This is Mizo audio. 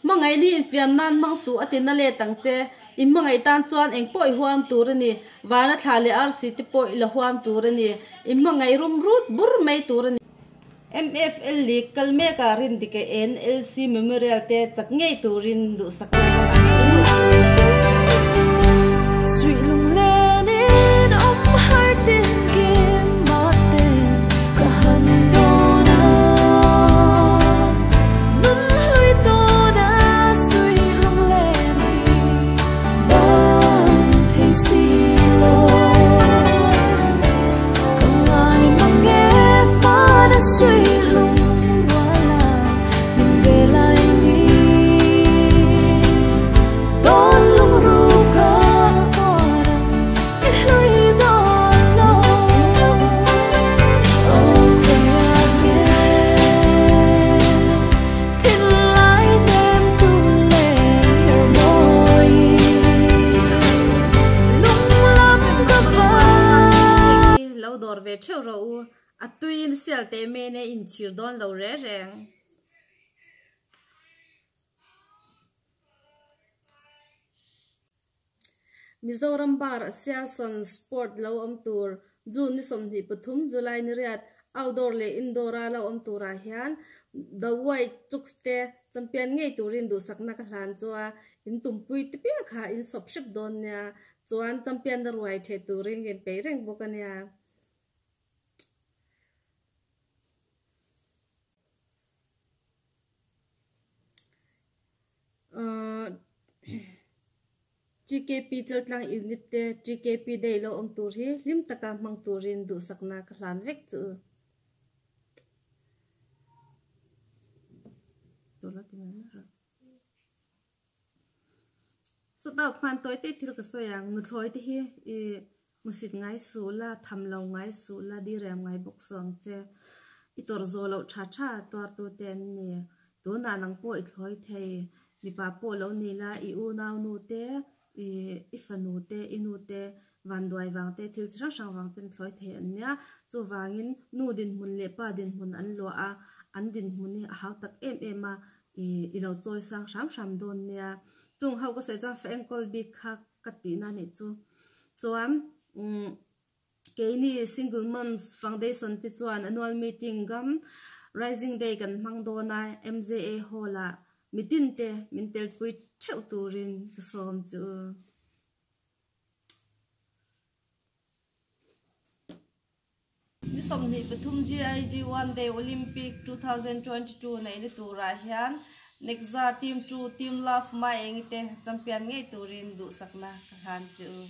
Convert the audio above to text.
Hmangaih hi infiam nan hmang suh a ti na let ang che. I hmangaih tan chuan eng pawh i huam tur a ni. Vana thla leh arsi te pawh i la huam tur a ni. I hmangaih rum rut bur mai tur a ni. MFL League kal mekah Rindika NLC Memorial te chak ngei turin duhsak a Lo dawr ve theuh rawh u, a tuiin sial teh men e inchhir dawn lo re reng. Mizoram Bar Sialsawn Sport lo awm tur June ni 23, July ni riat outdoor leh indoor a lo awm turah hian The White Chooks te champion ngei turin duhsakna ka hlan chu a in tumpui te piah kha in sawp hrep dawn nia chuan champion na ruai theh turin ka inpeih reng bawk a nia. TKP Chaltlang Unit te TKP Day lo awm tur hi hlim taka hmang turin duhsakna ka hlan vek chu u. Sawtah khuan tawi te thil ka sawi ang, nuthlawi te hi i hmusit ngai suh la, tham lo ngai suh la, diriam ngai bawk suh ang che. I tawrh zawh loh tha tha tuartu te an ni. Tunah nang pawh i thlawi thei, mipa pawh lo ni la, i unau nu te, i i fanu te, i nu te vanduai vang te, thil chi hrang hrang vang ten thlawi thei an nia. Chuvangin nu dinhmun leh pa dinhmun an luah a, an dinhmun hi a hau tak em em a, I i lo chawi sang hram hram dawn nia. Chung ho ka sawi chuan fa enkawl bik kha ka tihna a nih chu. Chuan umm keini Single Moms Foundation te chuan annual meeting gam Rising Day kan hmang dawn a MJA Hall ah mitin te min telpui theuh turin ka sawm chu. Ni 23 GIG One Day Olympic 2022 neihna turah hian Nexa Team 2 Team Love Maengi te champion ngei turin duhsakna ka hlan che u.